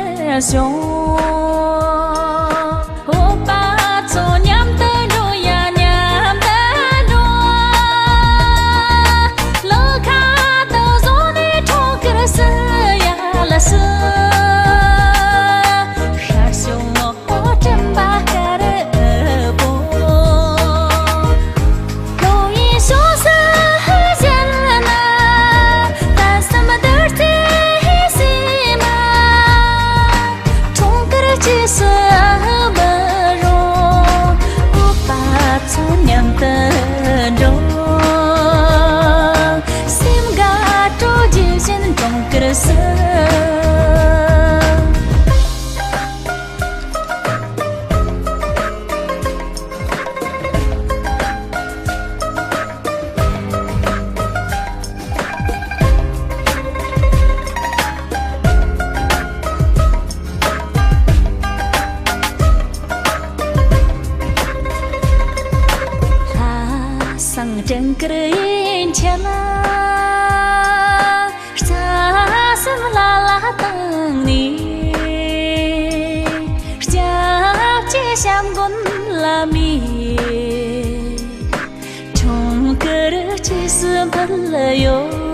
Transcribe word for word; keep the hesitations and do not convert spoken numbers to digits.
བྱུང་། བོད་པ་ཚོ་མཉམ་དུ་འགྲོ་ཡ་མཉམ་དུ་འགྲོ། ལོ་ཁ་དུ་བཟུང་ནས་འཁྲུངས་སྐར་བསུ་ཡ་ལ་བསུ། ཤར་བྱུང་ངོ་སྤྲིན་པ་དཀར་པོ། ལྷོ་ཡི་ཕྱོགས་སུ་ཕྱིན་ན། ད་སེམས་བདེ་སྐྱིད་ཕྱི་མ། འཁྲུངས་སྐར་རྗེས་སུ་མི་རུང་། བོད་པ་ཚོ་མཉམ་དུ་འགྲོ། སེམས་དགའ་སྤྲོ་བརྗིད་བཞིན་འཁྲུངས་སྐར་བསུ། ལྷ་བསང་སྤྲིན་དཀར་ཡན་ཆད་ལ། རྩ་གསུམ་ལ་ལ་བཏང་ནས། སྐྱབས་རྗེ་བྱམས་མགོན་བླ་མའི། འཁྲུངས་སྐར་རྗེས་སུ་འབུལ་ཡོད།